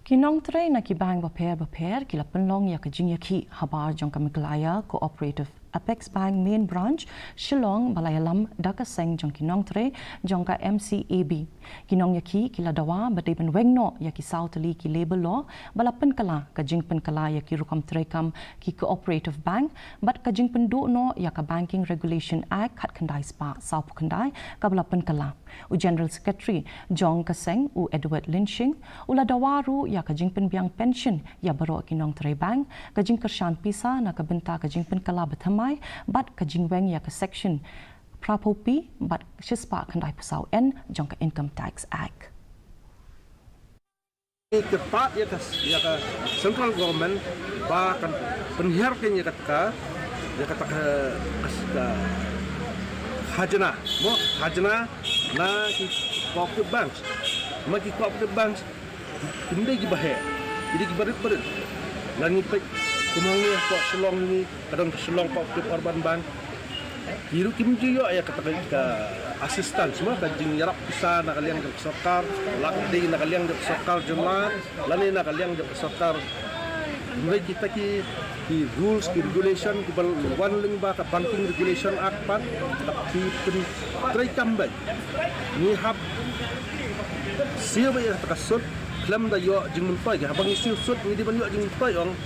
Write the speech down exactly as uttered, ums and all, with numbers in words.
Ki nongtrei na ki bank bapher bapher ki la pynlong ïa ka jingïakhih habar jong ka Meghalaya Cooperative Apex Bank Main Branch Shillong ba la ïalam da ka seng jong ki nongtrei jong ka M C A B. Ki nongïakhih ki la dawa ba dei ban weng noh ïa ki saw tylli ki Labour Law ba la pynkylla, ka jingpynkylla ïa ki rukom treikam ki Cooperative Bank bad ka jingpynduh noh ïa ka Banking Regulation Act khatkhyndai spah sawphew khyndai kaba la pynkylla. U General Secretary jong ka seng, u Edward Lynshing, u la dawa ruh ïa ka jingpynbiang pension ïa baroh ki nongtrei bank, ka jingkyrshan pisa na ka bynta ka jingpynkylla bathymmai bad ka jingweng ïa ka Section phraphew P bad shispah khyndaiphew saw N jong ka Income Tax Act. Kyrpad ïa ka, ïa ka Central Government ba kan pynhiar keiñ ïa kata, ïa kata ka, ka, ka khajna, mo, khajna na ki cooperative banks. Ma ki cooperative banks kim dei kiba heh, ki dei kiba rit barit. Lada ngi peit kumne ha Shillong, ngi ka don ka Shillong Cooperative Urban Bank. Ki ruh kim ju ïoh ïa kata ka assistance, mo, ka jingïarap pisa na ka liang jong ka sorkar, la ka dei na ka liang jong ka sorkar jylla lane na ka liang jong ka sorkar. Hynrei kita ki, ki rules, ki regulation kiba wan lyngba ka Banking Regulation Act pat, ki pyntreikam beit. Ngi hap siew beit ïa kata ka sut khlem da ïoh jingmyntoi. Haba ngi siew sut ngi dei ban ïoh jingmyntoi, ong.